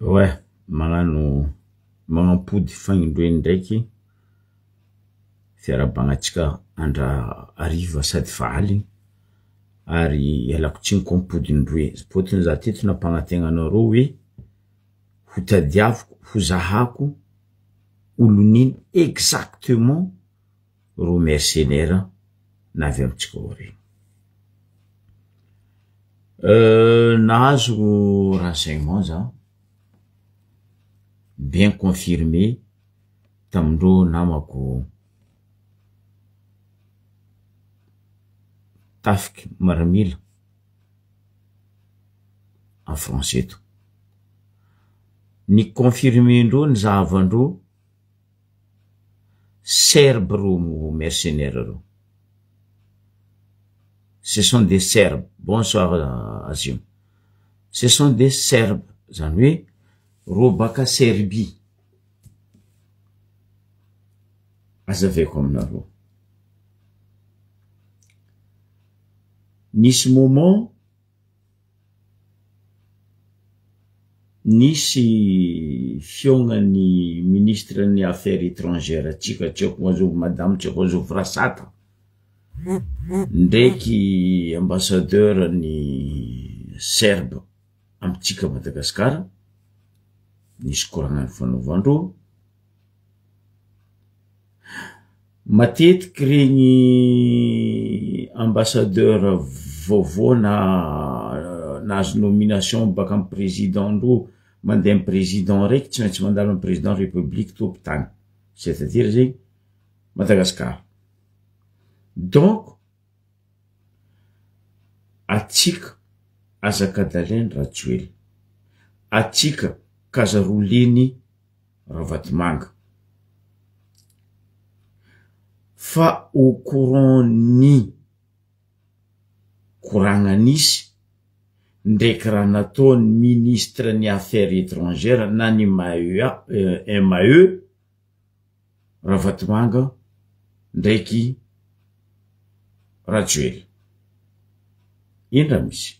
Ouais, magnano magnampody fagnindroeny ndraiky fiarahabagna antsika andra hariva sady fa aligny ary ialako tsiny koa mipody indroe, fôtony za teto nampagnantegna anareo hoe ho tadiaviko ho zahako olo nino exactement reo mercenaire navy amitsika ao regny. Nahazo renseignement za, bien confirmé tamindreo namako tafiky maramila en France eto, ni-confirmer-ndreo nizahavandreo Serbe reo mercenaires reo, ce sont des serbes, bonsoir Azima, ce sont des serbes zany hoe reo baka Serbie, azavaiko aminareo, nisy moment Nisy fihaognan'ny ministre ny affaires étrangères antsika tsy haiko azovy madame tsy haiko azovy Rasata ndraiky ambassadeur ny serbe amintsika Madagascar, nisy koragna nifanaovandreo. Matetiky regny ambassadeur vaovao na nahazo nomination baka amy président ndreo mande amy président raiky tsy maintsy mandalo amy président république tompon-tany, c'est à dire zegny Madagascar. Donc atsika aza kadalainy Rajoelina, atsika kazaroleny Ravatomanga. Fa au courant ny koragna nisy ndraiky raha nataony ministre ny affaires étrangères na ny MAEA MAE Ravatomanga ndraiky Rajoelina. Ino raha misy?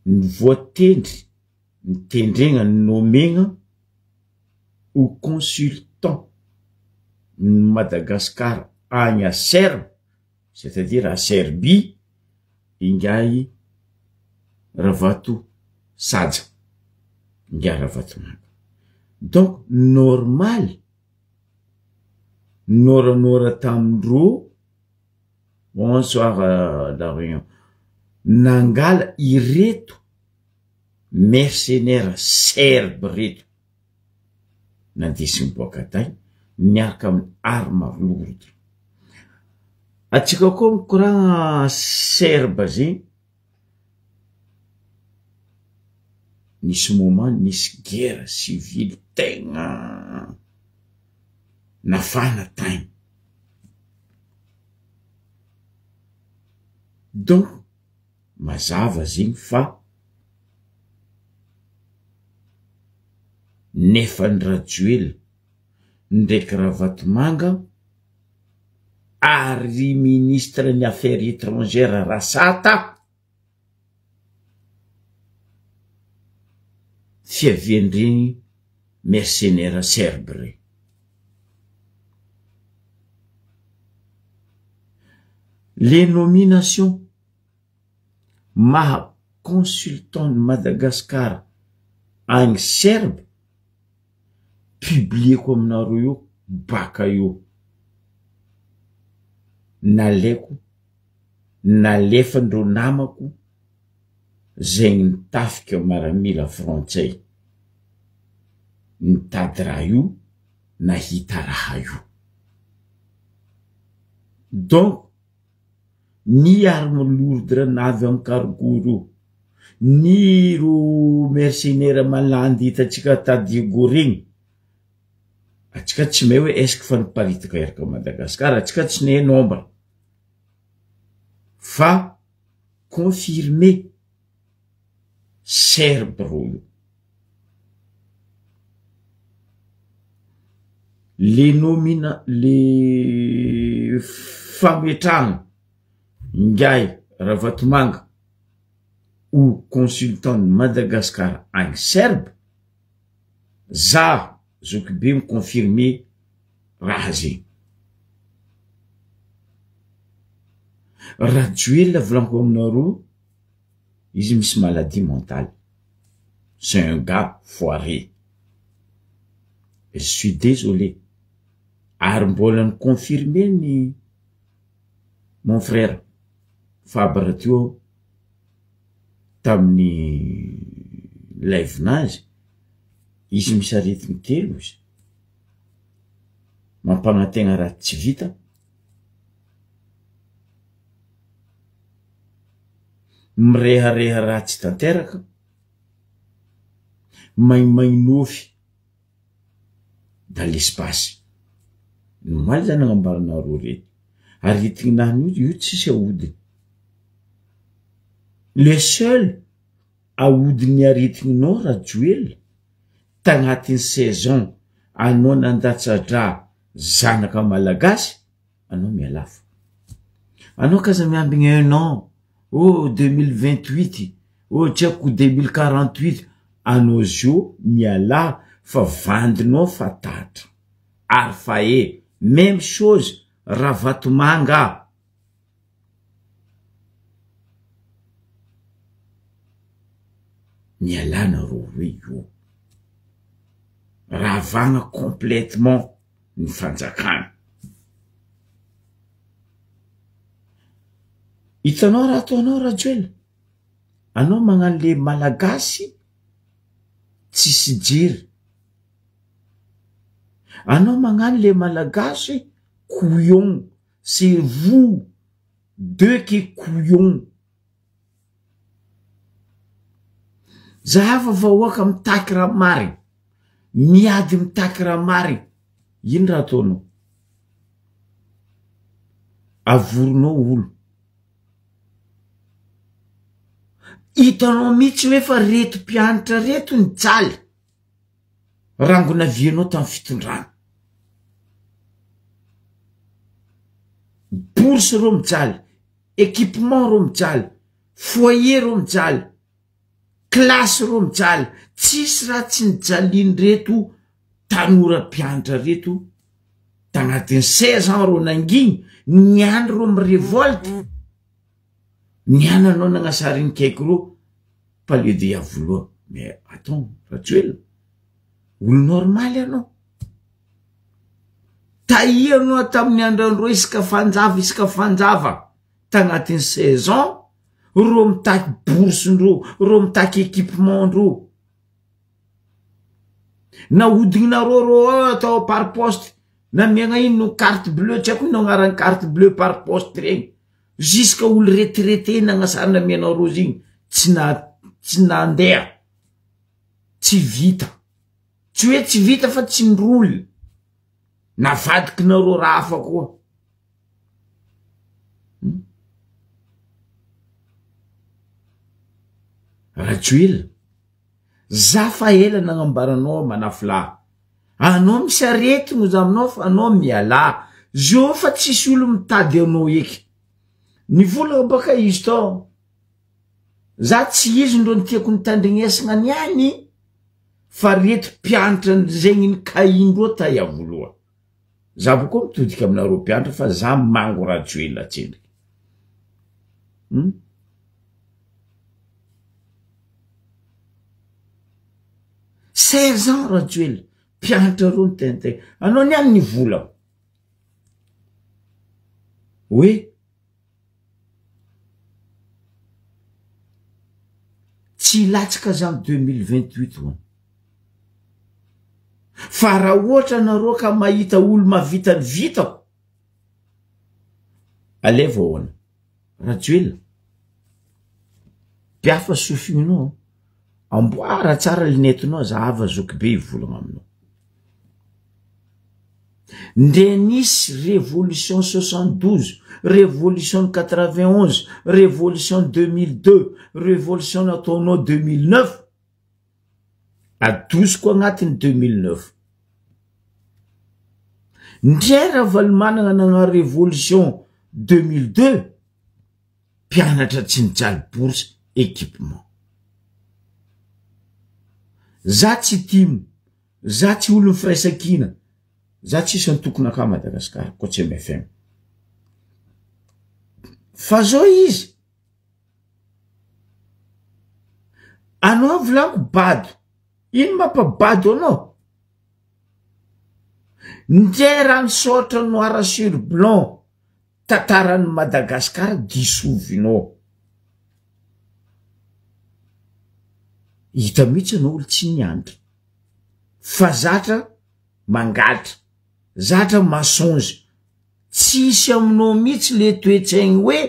Ny voatendry, ny tendregna, ny nomegna ho consultant ny Madagascar agny à Serbe, c'est à dire à Serbie, ingahy Ravato Saja, ingahy Ravatomanga. Donc normal nôranôra tamindrô Bonsoir la réunion. Nangala ireto mercenaires serbe reto nandesiny boaka tay miaraka amin'ny arme lourde. Atsika koa mikoragna serbe zegny nisy moment nisy guerre civile tegna nafana tagny. Donc mazava zegny fa nefan'i Rajoelina ndraiky Ravatomanga ary ministre ny affaires étrangères Rasata fiavian'ireny mercenaires serbe reny. Les nominations maha consultant ny Madagascar agny serbe publieko aminareo io baka io nalaiko nalefandreo namako zegny nitafika maramila frantsay nitady raha io nahita raha io donc ny arme lourde navy am cargo reo ny ro mercenaire malandy hitantsika ta Diego regny atsika tsy mahay hoe est ce que fa niparitaka eraka Madagascar atsika tsy nahay nombre fa confirmé serbe reo io. Le nomina le fametrahana ingahy Ravatomanga. ho consultant ny Madagascar agny Serbe, za zokibe mi confirmer raha zegny. Rajoelina volaniko aminareo izy misy maladie mentale, c'est un gars foiré, je suis désolé ary mbola ni confirmer ny mon frère Fabre teo tamin'ny live-nazy, izy misy aretigny telo izy, mampagnantegna raha tsy vita, mirehareha raha tsy tanteraka, maimaignofy dans l'espace, ny omaly zany nagnambaranareo reto, aretigninany io io tsisy ahodiny, le seul ahodin'ny aretigninao Rajoelina tagnatin'ny saison anao nandatsa-drà zanaka malagasy anao mialafo, anao k'aza miambigny un an, oh 2028, oh tsy haiko 2048, anao zio mialà fa vandinao fa tatra, ary fa e même chose Ravatomanga. Mialà nareo roe io. Ravagna complètement ny fanjakana. Hitanao raha ataonao Rajoelina? Anao magnano le malagasy tsisy jery. Anao magnano le malagasy couillon, c'est vous deux qui couillon. Zahava vahoaka mitaky raha marigny, miady mitaky raha marigny, ino raha ataonao? Avorinao olo. Hitanao mihitsy hoe fa reto mpianatra reto nijaly, rangonavianao tamin'ny fitondrana. Bourse reo mijaly, équipement reo mijaly, foyer reo mijaly, classe reo mijaly, tsisy raha tsy nijalian'ireto tanora mpianatra reto tagnatin'ny 16 ans reo nangigny, niany reo mirevolte, niany anao nagnasary ny kaiky reo, palais de Iavoloha, mais attends Rajoelina, olo normaly anao, tahianao tamin'ny androandro isaka fanjava isaka fanjava tagnatin'ny 16 ans, reo mitaky bourse-ndreo, reo mitaky équipement-ndreo, naodigninareo reo ao atao par poste, namiagna ino no carte bleue, tsy haiko ino agnaran'ny carte bleue par poste regny, jusqu'à olo retraité nagnasary namianareo zegny, tsy na- tsy nandeha, tsy vita, tsy hoe tsy vita fa tsy niroly, navadikinareo raha hafa koa. Rajoelina, za fa ela nagnambaranao manafilahy, anao misy aretigny za aminao fa anao mialà, zio fa tsisy olo mitady anao eky, nivolagna baka izy tao, za tsy izy ndro nitiako nitandrignesagna niany fa reto mpianatra zegny nikaindreo ta Iavoloha. Za koa mitodika aminareo mpianatra fa za mango Rajoelina tsendriky. 16 ans Rajoelina, mpianatra reo niteniteny. Anao niany ny vola. Hoe tsy hilatsaka za amy 2028 hono. Fa raha ohatra anareo ka mahita olo mahavita ny vitako, alevo ahoana? Rajoelina, mpiafa sofinao, amboara tsara lunettes-nao zahava zokibe hivolagna aminao. Ndre nisy révolution 72, révolution 91, révolution 2002, révolution nataonao 2009, adosiko agnatin'ny 2009. Ndre Ravalomanana nagnano révolution 2002, mpianatra tsy nijaly bourse. équipement. Za tsy tim, za tsy olon'ny firaisankina, za tsisy antokonakà Madagascar koa tsy mfm. Fa zao izy, anao volaniko bado, ino mampabado anao? Ndre raha nisaotra noir sur blanc tantaran'i Madagascar disovinao. Hita mihitsy anao olo tsy niandry fa zatra mangalatra, zatra mensonge, tsisy aminao mihitsy le toetsaigny hoe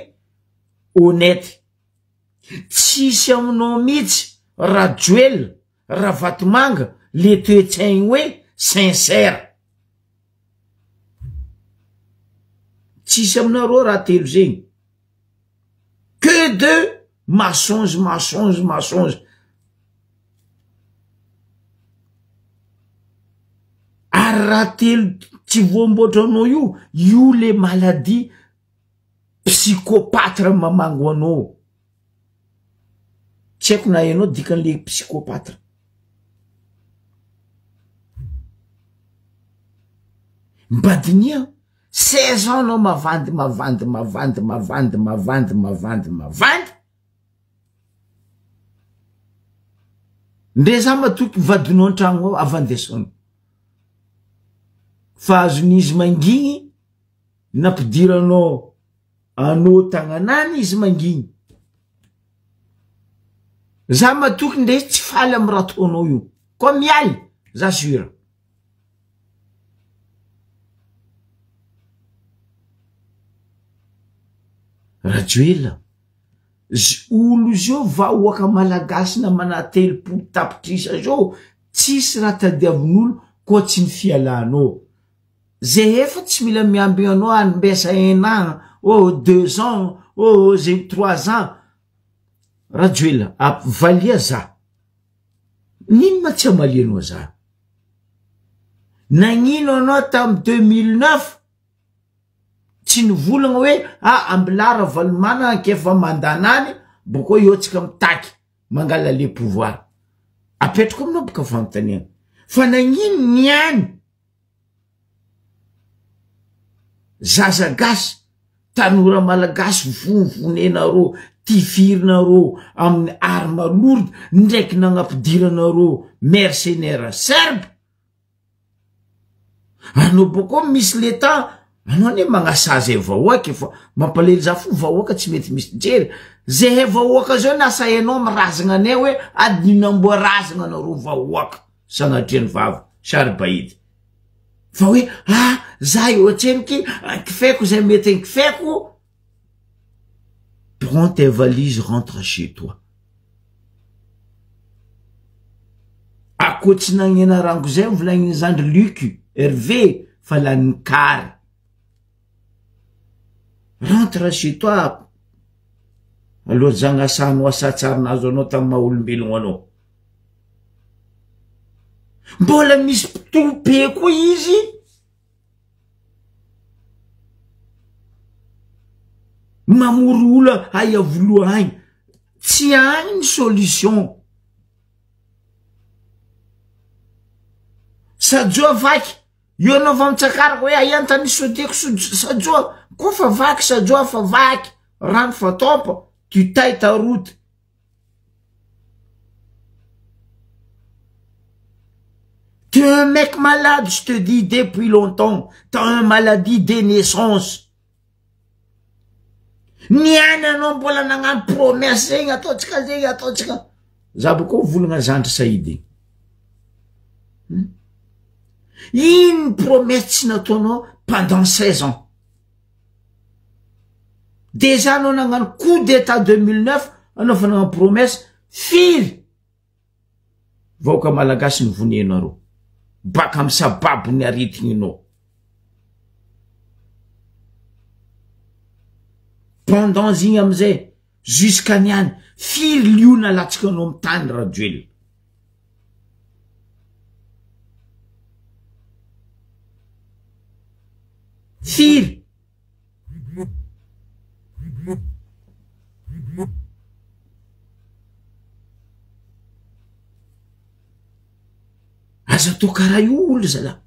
honnête, tsisy aminao mihitsy Rajoelina Ravatomanga le toetsaigny hoe sincère. Tsisy aminareo raha telo zegny. Que de mensonge, mensonge, mensonge. Ary raha telo tsy voamboatra anao io, io le maladie psychopatre mamango anao. Tsy haiko na hainao dikan'le psychopathe. Mba diniha, 16 ans anao mavandy mavandy mavandy mavandy mavandy mavandy mavandy. Ndre za matoky vadinao an-tragno ao avandesanao. Fa azon'izy mangigny nampidiranao anao tagnanany izy mangigny. Za matoky ndre tsy faly amy raha ataonao io. Koa mialy za sur. Rajoelina, z olo zao vahoaka malagasy namana 30 tapitrisa zao tsisy raha tadiavin'olo koa tsy ny fialanao. Zay efa tsy mila miambigna anao anmbesa un an oh deux ans oh zay trois ans. Rajoelina, valia za. Nino ma tsy amalianao za? Nagnino anao tamy 2009 tsy nivolagna hoe ah ambilà Ravalomanana ankefa mandanany boko eo tsika mitaky mangala le pouvoir. Apetrako aminao boka fanontaniana. Fa nagnino niany Zaza gasy, tanora malagasy vonvonenareo, tifirinareo amin'ny arme lourde ndraiky nagnampidiranareo mercenaire serbe, anao bôkô misy le temps anao anie magnasazy vahoaka e fa mampalahelo za fo vahoaka tsy mety misy jery, zehe vahoaka zao nasainao amy razagna anay hoe adino amboa razagna anareo vahoaka. Sanatria ny vava saribahidy fa hoe ah za eo an-tseniky ankifeko zay mety ankifeko, prends tes valises rentre chez toi. Akoho tsy nagnena rango zay volagniny zandry Luc Hervé fa lanin'ny kary. Rentre chez toi aloha zagnasanao asa tsara nahazo anao tamin'ny maha olombelogno anao. Mbola misy mpitope koa izy. Mamory olo Iavoloha agny. Tsy agny ny solution. Sajoa vaky. Io anao vao mitsakaraka hoe aia ny tany sodiako sajoa. Koa fa vaky sajoa fa vaky. Rano fa tompa. Tu tailles ta route. Tu es un mec malade, je te dis depuis longtemps. T'as un maladie de naissance. Niaina anao mbola nagnano promesse zegny ataontsika zegny ataontsika. Za boko volagna zandry Saïd. Hmm? Ino promesse tsy nataonao pendant 16 ans? Déjà anao nagnano coup d'état 2009 anao fa nagnano promesse firy vahoaka malagasy ny vonenareo baka amy sababo ny aretigninao pendant zigny amizay jusqu'à niany firy liona latsaka anao amy tany Rajoelina. Firy? Aza atao karaha io olo zalahy.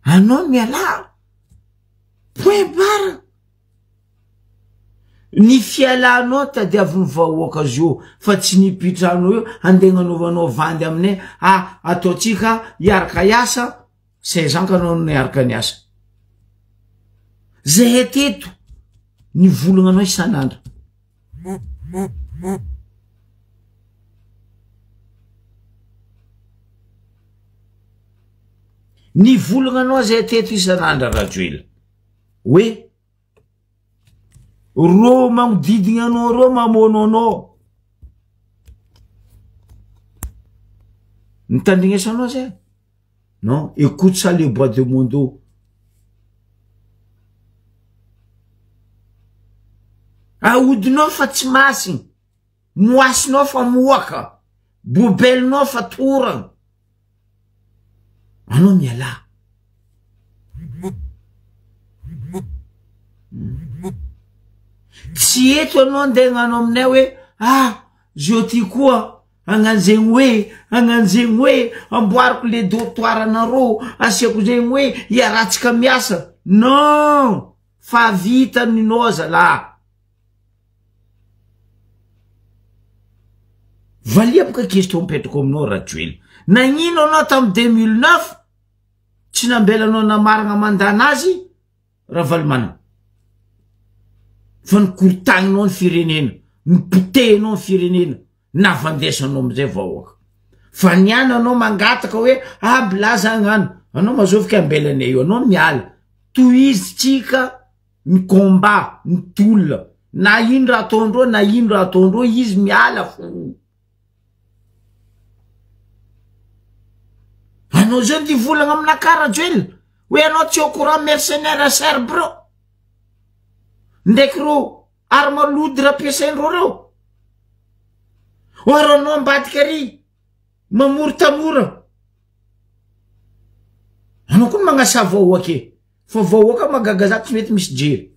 Anao mialà point barre. Ny fialanao tadiavin'ny vahoaka zio fa tsy ny mpitranao io andeha agnanaovanao vandy aminay ah ataontsika hiaraka hiasa 16 ans ka anao no niaraka niasa. Zahay teto nivolagna anao isan'andro. Nivolagna anao zahay teto isan'andro Rajoelina hoe rô magnodidigna anao rô mamono anao. Nitandrignesanao zay? Non, écoute ça le bois de mondo. Ahodinao fa tsy masiny, moasinao fa moaka, bobelinao fa torana. Anao mialà. Tsy eto anao andeha hagnano aminay hoe ah zao ty koa hagnano zegny hoe hagnano zegny hoe amboariko le dortoir anareo asiako zegny hoe iarahantsika miasa. Non! Fa vita ninao zalahy. Valia boka question mipetrako aminao Rajoelina. Nagnino anao tamy 2009 tsy nambelanao namaragna mandat nazy Ravalomanana? Fa nikorotagninao ny firenena, nipotehinao ny firenena, navandesanao amizay vahoaka. Fa niany anao mangataka hoe aby laza agnano, anao mazoviky ambelanay io, anao miala. Tohizintsika ny combat, ny tolona. Na ino raha ataondreo na ino raha ataondreo izy miala fo. Anao zao ny volagna aminakahy Rajoelina hoe anao tsy au courant mercenaire serbe reo. Ndraiky reo arme lourde ampiasaindreo reo. Or anao ambadika ary mamory tanora. Anao koa magnasa vahoaka e. Fa vahoaka mahagaga za tsy mety misy jery.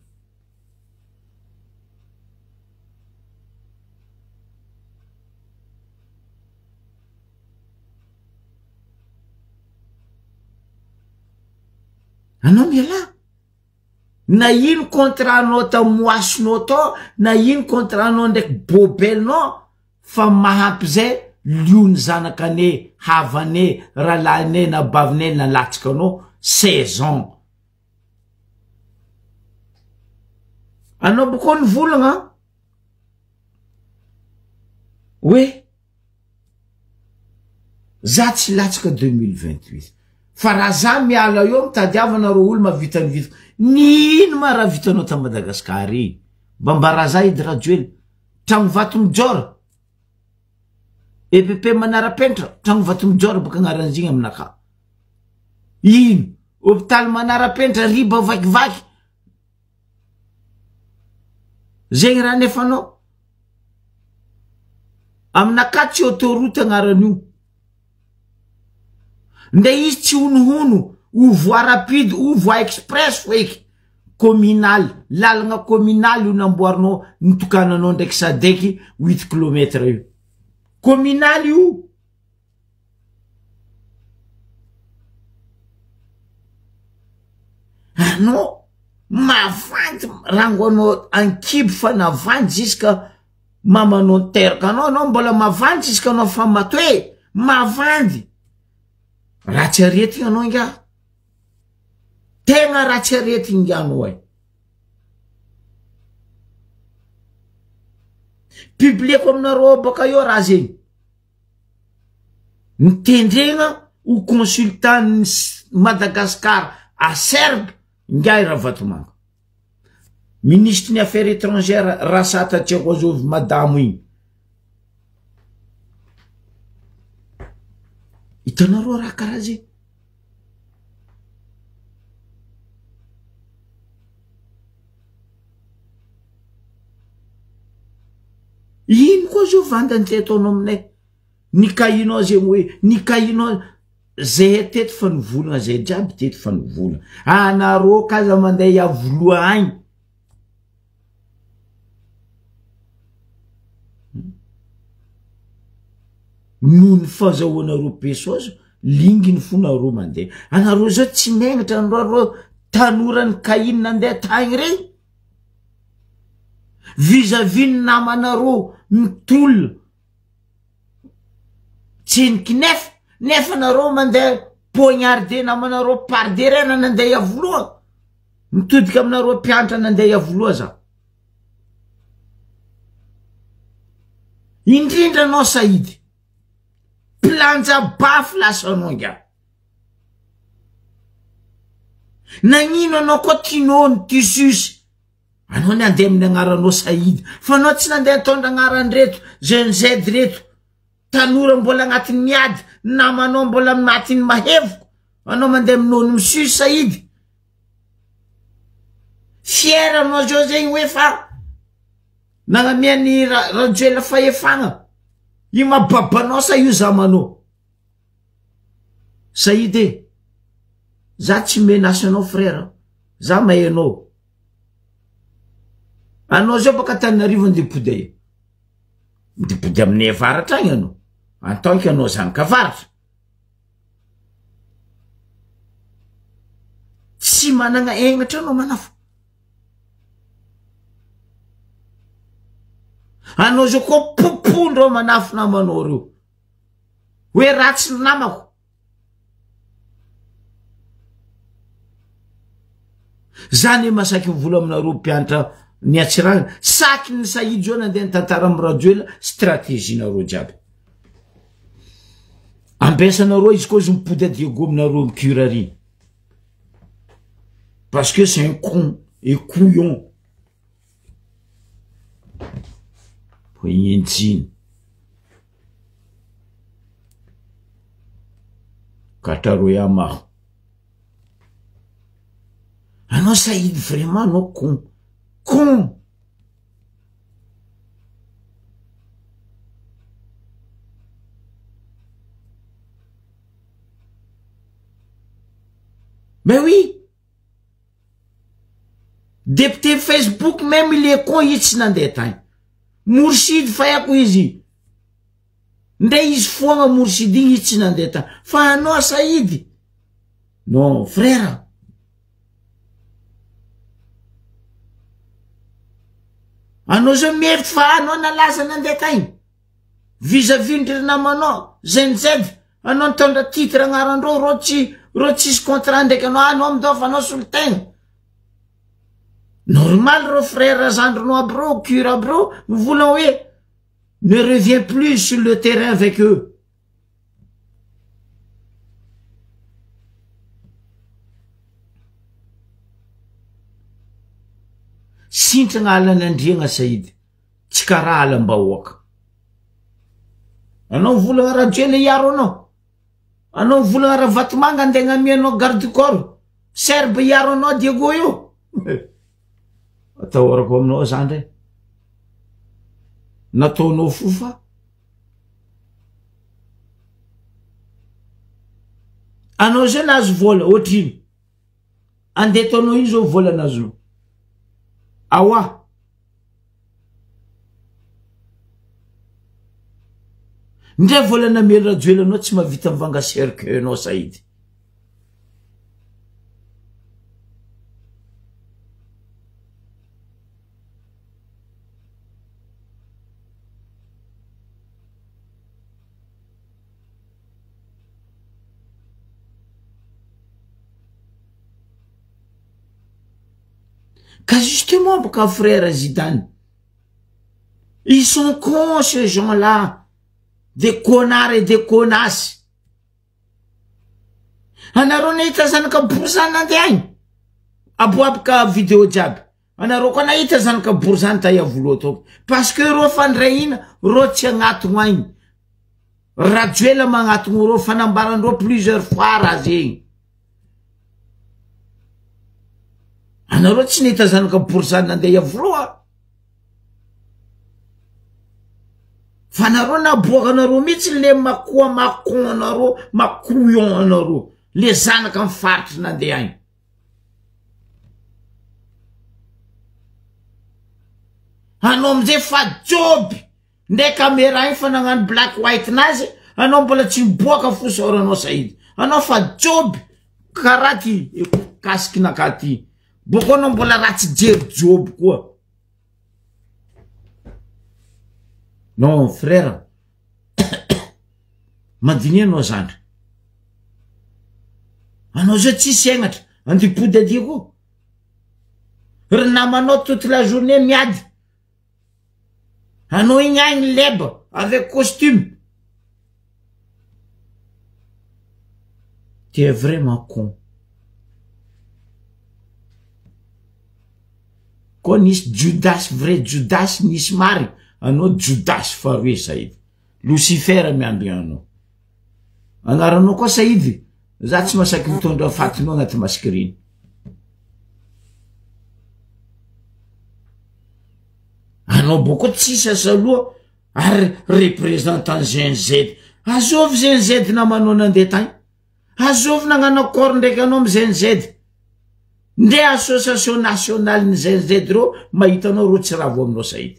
Anao mialà. Na ino contrat nao tao moasinao tao, na ino contrat nao ndraiky bobelnao, fa mahampy zay liony zanakane, havane, rahalahine, na bavine nalatsaka anao 16 ans. Anao boko nivolagna hoe za tsy latsaka 2028 fa raha za miala eo mitadiava anareo olo mahavita ny vita. Nino ma raha vitanao ta Madagasikara iny? Mba mba raha za edy Rajoelina. Tragno vato mijoro. EPP manara-penitra, tragno vato mijoro baka agnaran'izigny aminakahy. Ino? Hôpitaly manara-penitra, riba vakivaky. Zegny raha nefanao. Aminakahy tsy autoroute agnaran'io. Ndre izy tsy honohono, ou voie rapide ou voie express fo eky. Communal, lalagna communal io namboarinao nitokananao ndraiky sadeky huit kilomètre io. Communal io. Anao mavandy rango anao ankibo fa navandy jusque mamanao niteraka anao, anao mbola mavandy jusque anao fa matoe, mavandy. Ratsy aretigna anao ingahy. Tegna ratsy aretigna ingahy anao e. Publieko aminareo baka eo raha zegny. Nitendregna ho consultant Madagascar a Serbe ingahy Ravatomanga. Minisitry ny affaires étrangères Rasata Tsiakoazovy madamo igny. Hitanareo raha karaha zegny. Ino koa zao vandany ty ataonao aminay? Ny kahinao zegny hoe ny kahinao zay teto fa nivolagna zay jiaby teto fa nivolagna. Anareo kaza mandeha Iavoloha agny. Noho ny fazahoanareo pesozo, linginy fo nareo mandeha. Anareo zao tsy megnatra anareo reo tanorany Kaina nandeha tagny regny. Vis-à-vis ny namanareo mitolona tseniky nefa, nefa nareo mandeha poignarde namanareo par derrière nandeha Iavoloha. Mitodika aminareo mpianatra nandeha Iavoloha za. Indrindra anao Saïd, mpilanja bafy lasa anao ingahy. Nagnino anao koa tianao ny tissus, anao ny andeha amin'ny agnaranao Saïd, fa anao tsy nandeha nitondra agnaran-dreto Gen Z reto. Tanora mbola agnatin'ny ady, namanao mbola matin'ny mahevoko, anao mandeha minono misus Saïd. Fier anao zao zegny hoe fa nagnamia ny Rajoelina fahefagna. Io ma babanao sa io zamanao? Saïd e, za tsy menace anao frère, za mahay anao. Anao zao baka Antananarivo andeha hipody aia? Midipody aminay avaratra agny anao, en tant que anao zanak'avaratra. Tsy managna hegnatra anao manafo. Anao zao koa popondreo manafo namanao reo. Hoe ratsy ny namako. Za ne masaky mivola aminareo mpianatra ny Antsiranana, saky ny Saïd zao nandeha nitantara am Rajoelina stratégie nareo jiaby. Ampiasanareo izy koa izy mipody a Diego aminareo mi-cure ary. Parce que c'est un con et couillon. Poignentsiny. Kataroyama. Anao Saïd vraiment anao con. Con. Mais oui. Député Facebook même il est con izy tsy nandeha tagny. Morsidy fahako izy. Ndray izy foagna Morsidy igny izy tsy nandeha tagny. Fa anao Saïd. Non frère. Anao zao mihevitry fa anao nalaza nandeha tagny. Vis-à-vis ndry namanao Gen Z anao nitondra titre agnarandreo reo tsy reo tsisy contrat ndraiky anao anao amindao fa anao solotegna. Normal reo frère zandrinao aby reo cure aby reo mivolagna hoe ne reviens plus sur le terrain avec eux. Sintragna alan'Andriagna Saïd. Tsy karaha alam-bahoaka. Anao mivolagna Rajoelina hiaro anao. Anao mivolagna Ravatomanga andeha agnamia anao garde du corps. Serbe hiaro anao Diego io. Atahorako aminao zany re. Nataonao fo fa. Anao zay nahazo vola ohatrino. Andeha ataonao ino zao vola nazonao. Aoa. Ndray vola namely Rajoelina anao tsy mahavita mivanga cercueil anao Saïd. Ka justement boka frère Zidane, ils sont cons ces gens là, des connards et des connasses. Anareo nahita zanaka bory zany nandeha agny? Aboaboka vidéo jiaby. Anareo koa nahita zanaka bory zany ta Iavoloha tao. Parce que reo fandrahina, reo tsy agnatogno agny. Rajoela magnatogno reo, fanambarandreo plusieurs fois raha zegny. Anareo tsy nahita zanaka bory zany nandeha Iavoloha? Fa nareo naboakanareo mihitsy le makoa macon anareo, macouillon anareo, le zanaka amy faritry nandeha agny. Anao amizay fa joby ndray caméra igny fa nagnano black white nazy. Anao mbola tsy miboaka fo saoranao Saïd. Anao fa joby karaha ty casque naka ty. Boko anao mbola ratsy jery joby koa. Non frère. Mandinia anao zandry. Anao zao tsisy hegnatra. Andipody adia koa. Ry namanao toute la journée miady. Anao igny agny leba avec costume. Tu es vraiment con. Koa nisy Jodasy vrai Jodasy nisy marigny, anao Jodasy faharoe Saïd. Lucifer miambigna anao. Agnaranao koa Saïd, za tsy masaky mitondra fatinao agnaty masquerine. Anao boko tsisy asa aloha ary représentant Gen Z. Azovy Gen Z namanao nandeha tagny? Azovy nagnano accord ndraiky anao amy Gen Z? Ndre association nationale ny Gen Z reo mahita anao reo tsy ravo aminao Saïd.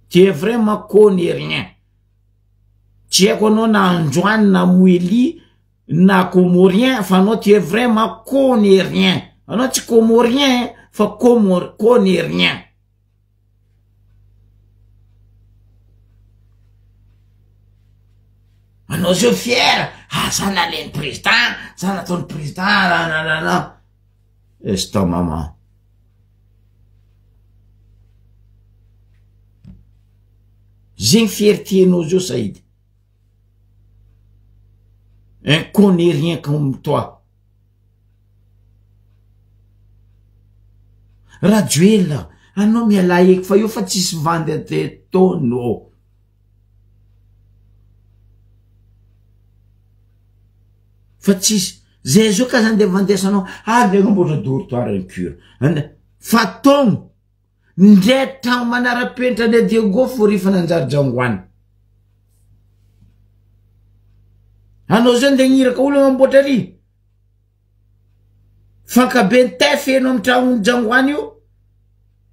Tu es vraiment connais rien. Tsy haiko anao na androany na moeli na comorien fa anao tu es vraiment connais rien. Anao tsy comorien fa comor connais rien. Anao zao fier, ah za nalain'ny président, za nataon'ny président, nananana. Est ta maman. Zegny fierté anao zao Saïd. Un connaît rien comme toi. Rajoelina, anao mialà eky fa eo fa tsisy vandy ataonao. Fa tsisy, zay zao ka zany de vandesanao, ah ndeha agnamboatra dortoir ny cure. Fa taogno, ndre tragno manara-penitra any Diego fo refa nanjary jangoany. Anao zao ndeha agniraka olo agnamboatra ary. Fankabe tay feno amy tragno jangoany io.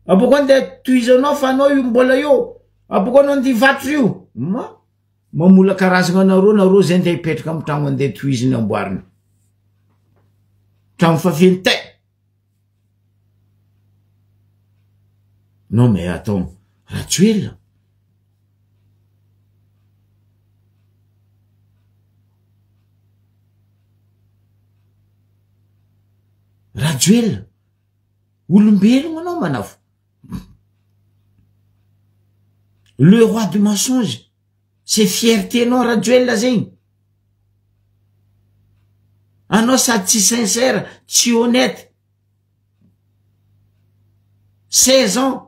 Aboko andeha tohizanao fa anao io mbola eo. Aboko anao andeha hivatro io. Ma, mamola karazagna anareo, nareo zay andeha hipetraka amy tragno andeha tohiziny amboarina. Tragno fa feno tay. Non mais attends, Rajoelina. Rajoelina, olombelogno anao manafo. Le roi du mensonge, c'est fierté nao Rajoelina zegny. Anao sady tsy sincère, tsy honnête. 16 ans.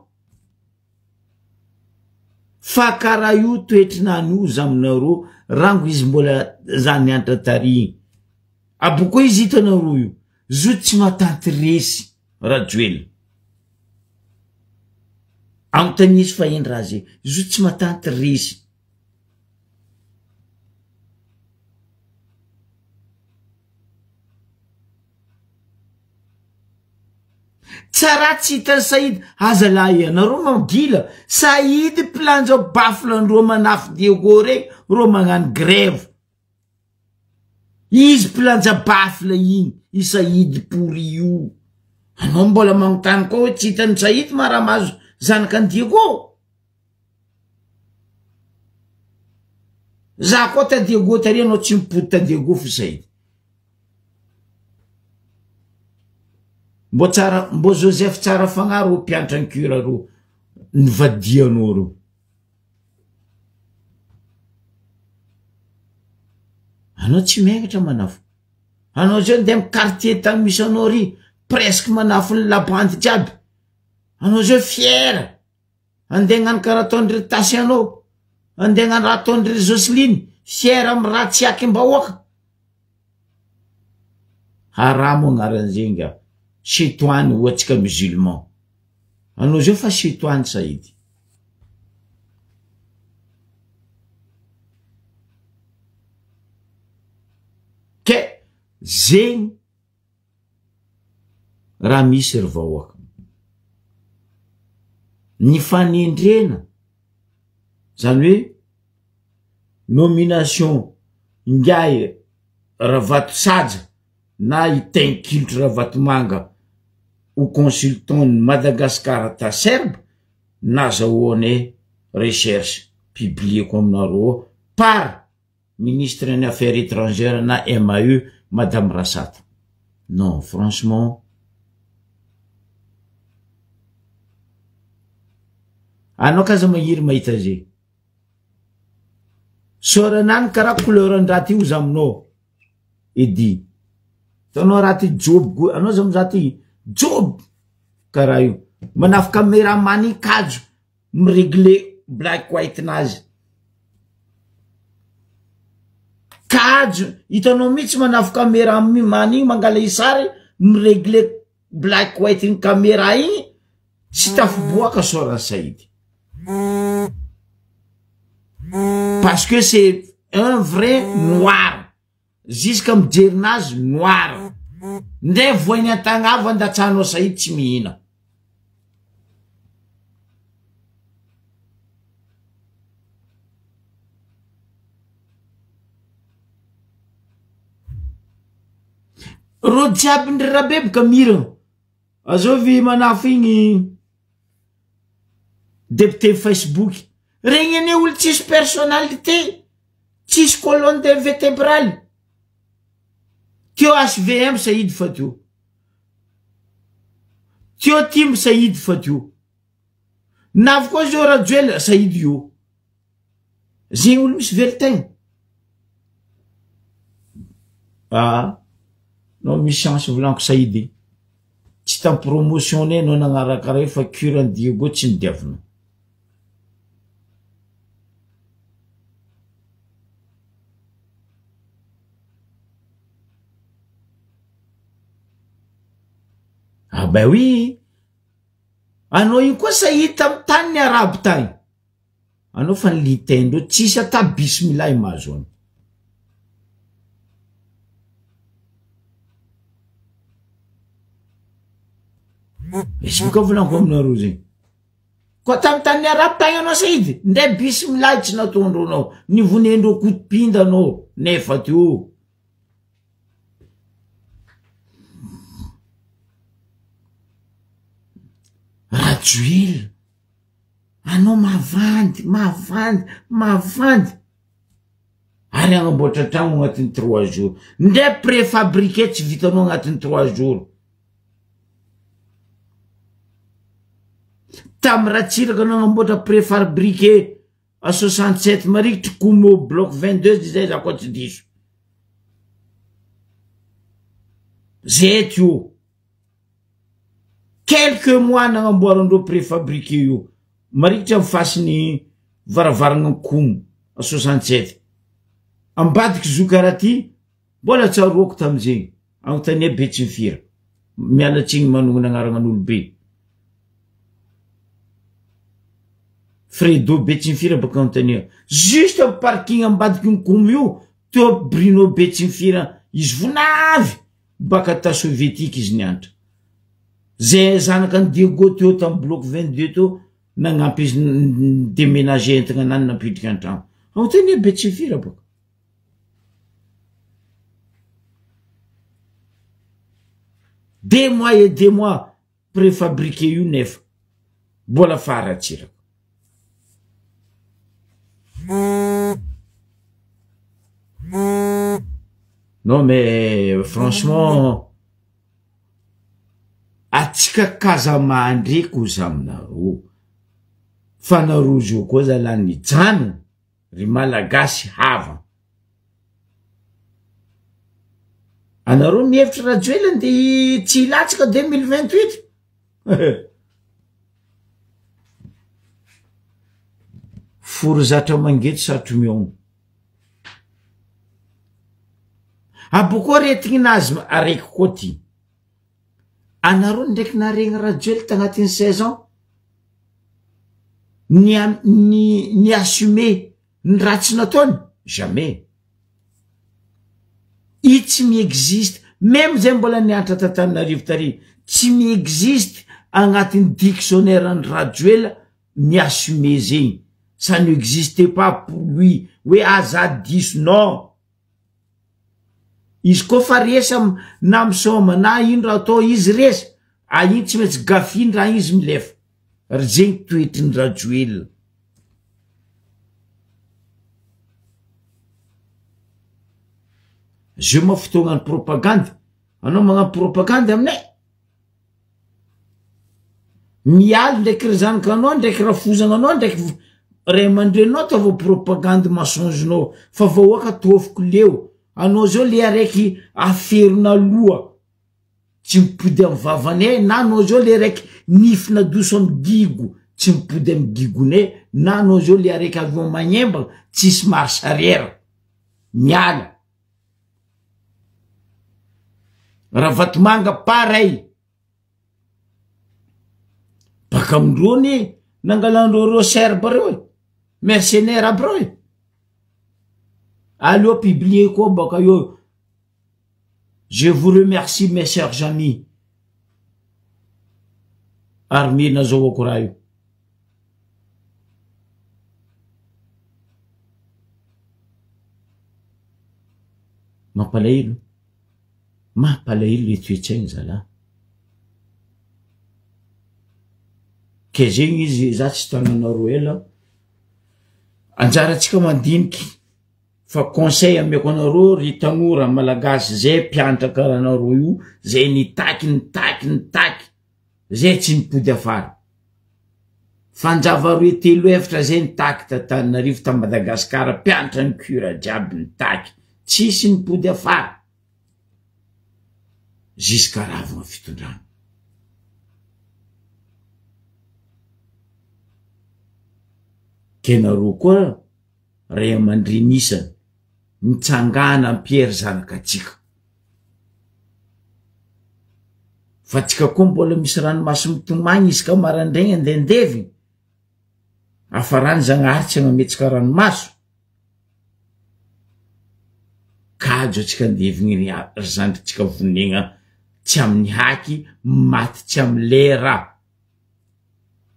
Fa karaha io toetrinany io za aminareo rango izy mbola za nianatra tary igny. Aboko izy hitanareo io. Zo tsy mahatanty resy Rajoelina. Anontaniso fa eny raha zay. Zo tsy mahatanty resy. Tsara tsy hitan'i Saïd aza lahy ianareo magila Saïd mpilanja baffle ndreo manafy Diego regny reo magnano grève izy mpilanja baffle igny i Saïd pourri io anao mbola magnontany koa hoe tsy hitan'i Saïd ma raha mahazo zanakany Diego za koa ta Diego tary anao tsy mipody ta Diego fo Saïd Mbô tsara mbô Joseph tsara fagnahy rô mpianatra ny cure rô nivadianao reo. Anao tsy megnatra manafo. Anao zao ndeha amy quartier tany misy anao ry presque manafo ny labandy jiaby. Anao zao fier andeha hagnano karaha ataondry Tasy anao, andeha hagnano raha ataondry Jocelyne, fier amy raha tsy hakim-bahoaka. Haramo agnaran'izay nga Chetoany ho antsika musulman. Anao zao fa chetoany Saïd. Ke zegny raha misy ry vahoaka. Ny fanendrena. Zany hoe nomination ingahy Ravatosaja na i Tainkilotry Ravatomanga ho consultant ny Madagascar ta Serbe nazahoanay recherche publieko aminareo ao par ministre ny affaires étrangères na MAE madame Rasata. Non franchement anao k'aza magniry mahita ze. Sôranany karaha couleur an-draha ty ozy aminao Eddy. Hitanao raha ty joby ko, anao za mizaha ty joby karaha io. Manafy cameraman iny kajo mi-regler black white nazy. Kajo, hitanao mihitsy manafy cameraman iny mangala isary mi-regler black white ny camera igny tsy tafiboaka Soran Saïd. Parce que c'est un vrai noir. Jusqu'à mijerinazy noir. Ndre voiny an-tagnavo andatsahanao Saïd tsy mihina. Rô jiaby ndry rabeboka miragna. Azovy manafo igny député Facebook. Regny anie olo tsisy personnalité, tsisy colonne vertébrale. Teo HVM Saïd fa teo. Teo Tim Saïd fa teo. Navy koa zao Rajoelina Saïd io. Zegny olo misy velon-tegna. Ah, nao misy chance volaniko Saïd e. Tsy tam promotion-nay anao nagnaraka raha io fa cure an'i Diego tsy nidiavinao. Ah ben oui, anao io koa Saïd tam tany ny arabo tagny. Anao fa ny litaindreo tsisy ata bismillah mahazo anao. Izy boka volaniko aminareo zegny. Koa tamy tany arabo tagny anao Saïd, ndray bismillah tsy nataondreo anao, nivonendreo kotopinda anao nefa teo. Rajoelina. Anao mavandy, mavandy, mavandy. Ary agnamboatra tragno agnatin'ny trois jours. Ndray préfabriqué tsy vitanao agnatin'ny trois jours. Tamy Ratsiraka nagnamboatra préfabriqué à 67 marikitry Komo bloc 22 zay za koa tsy diso. Zay teo. Quelques mois nagnamboarandreo préfabriqué io. Marikitry amy fasin'ny varavaragna Komo à 67. Ambadiky Zokarati, mbola tsaroako tamizegny. Agnontania be tsy mifira. Miala tsigny manognona agnaragnan'olo be. Fredo be tsy mifira baka agnontania. Juste amy parking ambadiky ny Komo io, teo Bruno be tsy mifira izy vonavy. Baka ta sovietique izy nianatra. Zay zanaka an'i Diego teo tam bloc 22 teo nagnampy izy ni-demenager entagna anany nampidriky an-tragno. Ao tena be tsy fira baka. Des mois et des mois préfabriqué io nefa mbola faharatsirako. Non mais franchement atsika kaza mandreky ozy aminareo fa nareo zao koa zalahy nijanona ry malagasy hava anareo mihevitry Rajoelina de tsy hilatsaka 2028 Fory zatra mangeto satry mihaona. Aboko aretigny nazy araiky koa ty. Anareo ndraiky naregny Rajoely tagnatin'ny 16 ans. Ny ny ny assumer ny ratsy nataony jamais. I tsy mi-existe même zay mbola nianatra t'Antananarivo tary tsy mi-existe agnatin'ny dictionnaire ny Rajoela mi-assumer zegny. Ça n'existe pas pour lui hoe ah za diso non. Izy koa fa resy am na misaoma na ino raha atao izy resy, ah iny tsy maintsy gafiny raha izy milefa. Ry zegny toetry ny Rajoelina. Zio moa fotoagnan'ny propagandy, anao magnano propagandy aminay? Mialy ndraiky ry zanakanao ndraiky rafozagnanao ndraiky ray aman-dreninao ataovao propagandy mensonge-nao fa vahoaka tôfoko leo anao zao le araiky aferina aloha tsy mipody amy vavanay na anao zao le araiky nify nadoso amy gigo tsy mipody amy gigonay na anao zao le araiky avion magnembana tsisy marche arrière miala Ravatomanga pareil. Baka amindreo anie nangalandreo reo serbe reo e, mercenaire aby reo e. Aleo publier koa baka eo. Je vous remercie mes chers amis. Armée nazahoako raha io. Mampalahelo, mampalahelo le toetsaigny zalah. Ke zegny izy za tsy tananareo ela, anjarantsika mandiniky fa conseil ameko anareo ry tanora malagasy zay mpianatra karaha anareo io zay nitaky nitaky nitaky zay tsy nipody afara. Fanjava roe telo efatra zay nitaky t'Antananarivo ta Madagascar mpianatra ny cura jiaby nitaky tsisy nipody afara jusqu'à ravagna fitondrana. Ke nareo koa ray aman-dreny isany mitsangana ampihery zanakatsika. Fa tsika koa mbola misy ranomaso mitomagny isaka marandraigny andeha andevigny, hafarany Zagnahary tsy hagnametsika ranomaso, kajo atsika andevigny ry ry zandrintsika vonegna tsy amin'ny haky, maty tsy amy lera,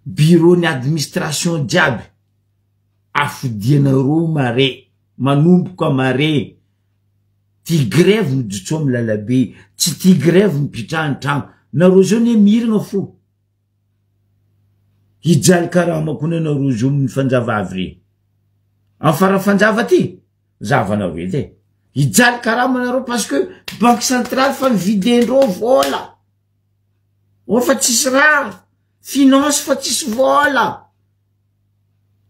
bureau ny administration jiaby afodianareo mare, manomboka mare. Ty grève mijotsoa am lalabe, tsy ty grève mipitraha antragno, nareo zao ne miragna fo, hijaly karama kony anareo zao amin'ny fanjava avy re, am fara fanjava ty, zahavanareo edy e, hijaly karama nareo parce que banque centrale fa nividendreo vôla, ô fa tsisy raha, finance fa tsisy vôla.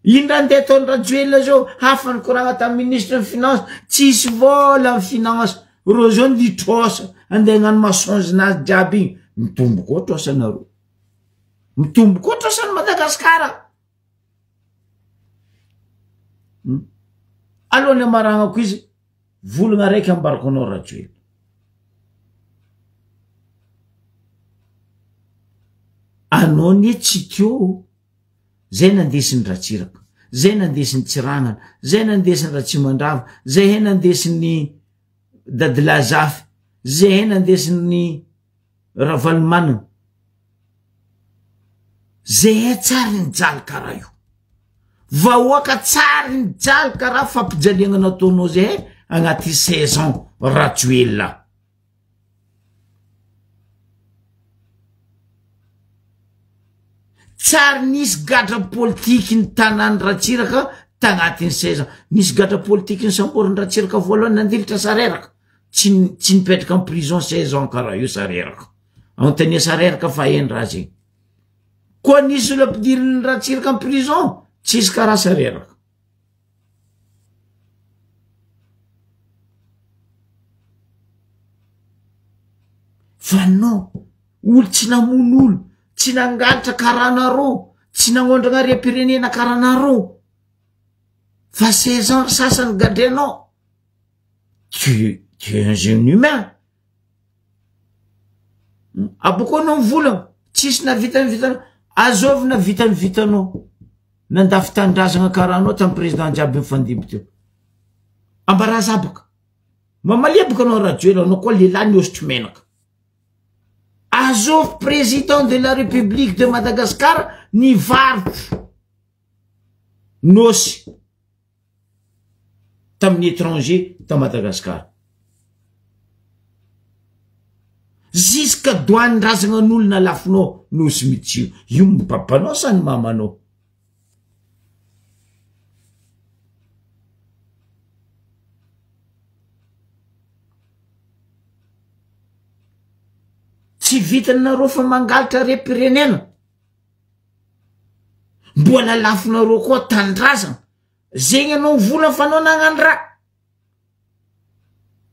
Ino raha ndeha ataon'i Rajoelina zao? Hafa nikoragna tamin'ny ministre ny finance, tsisy vôla ny finance, reo zao ny trosa, andeha hagnano mensonge nazy jiaby igny, mitombo koa trosanareo, mitombo koa trosan'i Madagasikara. Hmm. Alohan'ny amaragnako izy, volagna araiky ambarako anao Rajoelina. Anao anie tsy teo. Zay nandesin'i Ratsiraka, zay nandesin'i Tsiranana, zay nandesin'i Ratsimandrava, zay he nandesin'i Dadilahy Zafy, zay he nandesin'i Ravalomanana. Zay he tsary nijaly karaha io. Vahoaka tsary nijaly karaha fampijaliagna nataonao zay he agnaty 16 ans Rajoelina. Tsary nisy gadra politiky ny tanàn'i Ratsiraka tagnatin'ny seza. Nisy gadra politiky nisamborin'i Ratsiraka voalohany nandilitra Sareraka. Tsy tsy nipetraka en prison 16 ans karaha io Sareraka. Anontania Sareraka fa eny raha zegny. Koa nisy olo ampidirin'i Ratsiraka en prison, tsisy karaha Sareraka. Fa non, olo tsy namono olo, tsy nangalatra karaha anareo, tsy nagnondragna harem-pirenena karaha anareo, fa 16 ans ry sasany gadrainao, tu tu es un jeune humain, Abokao anao mivolagna, tsisy navita ny vitanao, azovy navita ny vitanao, nandafy tanindrazagna karaha anao tamy président jiaby nifandimby teo, ambaraza baka, mamalia baka anao Rajoelina, anao koa lehilahy nihosotra menaka, azovy président de la république de Madagascar nivarotro. Nosy tamin'ny étranger ta Madagascar. Jusqu'à doany-drazagna n'olona lafinao Nosy Mitsio. Io ny babanao sa ny mamanao? Tsy vitanareo fa mangalatra harem-pirenena. Mbola lafinareo koa tanindrazana. Zegny anao vola fa anao nagnano raha.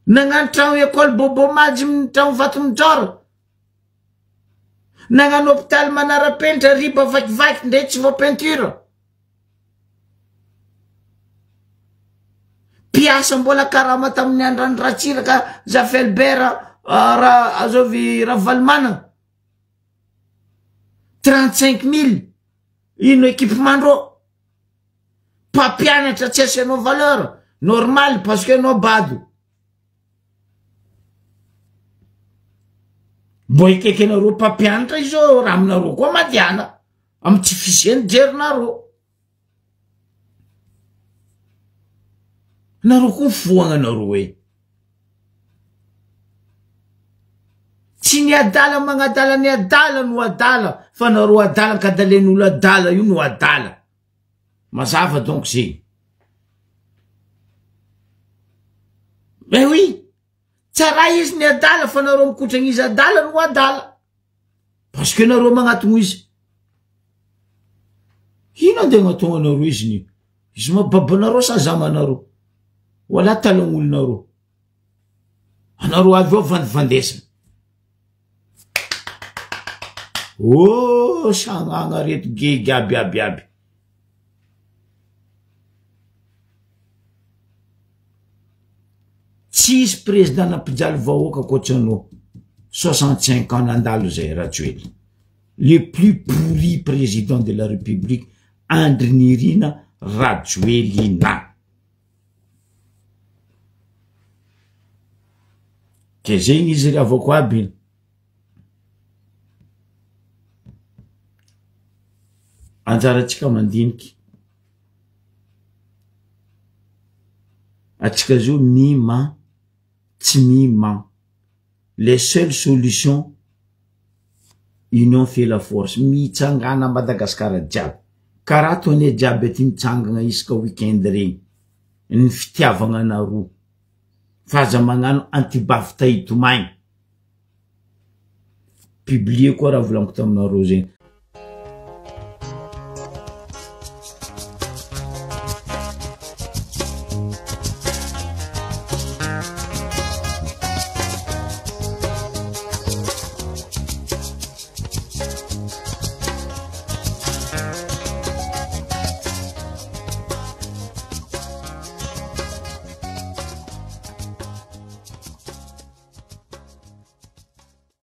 Nagnano tragno école Bobo Majy tragno Vatomijoro. Nagnano hôpitaly manara-penitra riba vakivaky ndray tsy voa peinture. Mpiasa mbola karama tamin'ny andran'i Ratsiraka Zafy Albert ah, azovy Ravalomanana. 35 000 ino équipement ndrô. Mpampianatra tsy asianao valeur normal parce que anao bado. Mbo ekekenareo mpampianatra izao raha aminareo koa madiana amy tsy fisian'ny jerinareo. Nareo koa mifohagna nareo e. Tsy ny adala magnadala ny adala no adala fa nareo adala ankadalen'olo adala io no adala. Mazava donc zegny. Mais oui, tsara izy ny adala fa nareo mikotragna izy adala no adala. Parce que nareo magnatogno izy. Ino andeha agnatogno anareo izy ny? Izy ma babanareo sa zamanareo? Wala talagn'olonareo. Anareo avy eo vandivandesina. Oh, sagnagna reto gegy aby aby aby. Tsisy président nampijaly vahoaka ankoatry anao. 65 ans nandalo zay Rajoelina. Le plus pourri président de la République Andry Nirina Rajoelina. Ke zegny izy ry havako aby. Anjarantsika mandiniky. Atsika zao mima tsy mima. Les seules solutions union fait la force. Mitsangana Madagascar jiaby. Karaha ataonay jiaby aty mitsangana isaka week-end regny. Ny fitiavagna anareo. Fa aza magnano antibavy tahitomagny. Publier koa raha volaniko taminareo zegny.